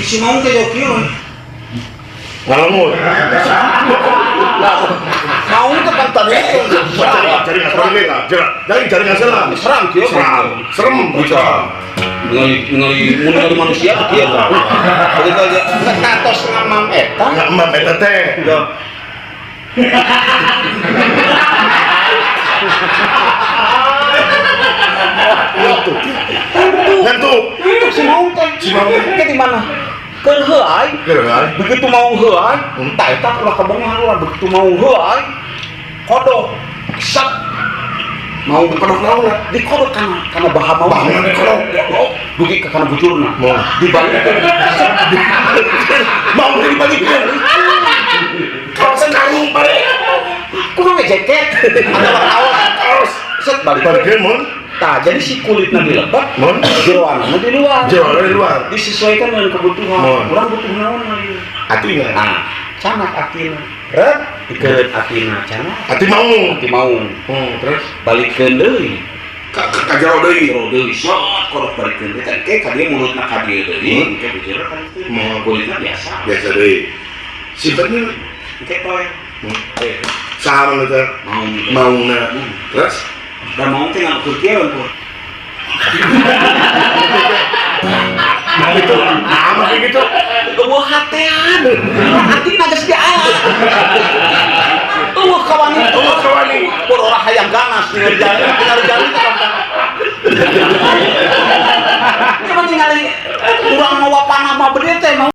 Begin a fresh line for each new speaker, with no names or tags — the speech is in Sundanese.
Si maung teh jauh kieu.
Ngalengut.
Maung teh kan tadi itu.
Cari nggak salah, jaring jaring nggak salah.
Serang kieu.
Serang, serem.
Bisa. Ningali ningali mun ningali manusia teh kieu tah. Begitu aja. Katos ngamam eta.
Ngamam eta teh.
Ya.
Ngantuk. Ngantuk.
Ngantuk si maung teh.
Si maung.
Ke di mana? Keur heuay.
Keur heuay.
Begitu mau heuay, tah eta ulah kabongan ulah begitu mau heuay. Kodok. Sat. Mau
kodok naon?
Dikodok kana kana baha mau.
Baha dikodok.
Dugi ka kana bujurna.
Mau.
Dibalikeun.
Mau teh dibalikeun. Kaos karung pare.
Kumaha jaket atau kaos.
Kaos.
Set balik.
Balikeun mun.
Tah, jadi si kulitna dilepet,
Mun.
jeroanna di luar.
Jeroanna di luar.
Disesuaikan dengan kebutuhan.
Mun.
Urang butuh naon ieu?
Atina.
Nah, canak atina. Ret, dikeun atina canak.
Ati mau.
Ati mau.
Terus
balikeun deui.
Ka ka jero deui.
Jero deui. Sot kodok balikeun deui. Teh engke ka dieu mulutna ka dieu deui, engke di jero kan itu. Kulitna biasa.
Biasa deui. Sifatnya
engke toy.
Saha mun teh?
Mau.
Maungna. Terus
dan mau teh ngakur kieu tuh.
Itu nah kayak gitu.
Eueuh hatean. Atina geus diala. Eueuh kawani.
Eueuh kawani.
Pur ora hayang ganas ningali jalan, ningali jalan teh gampang. Cuma ningali urang mawa panah mah bede teh mau.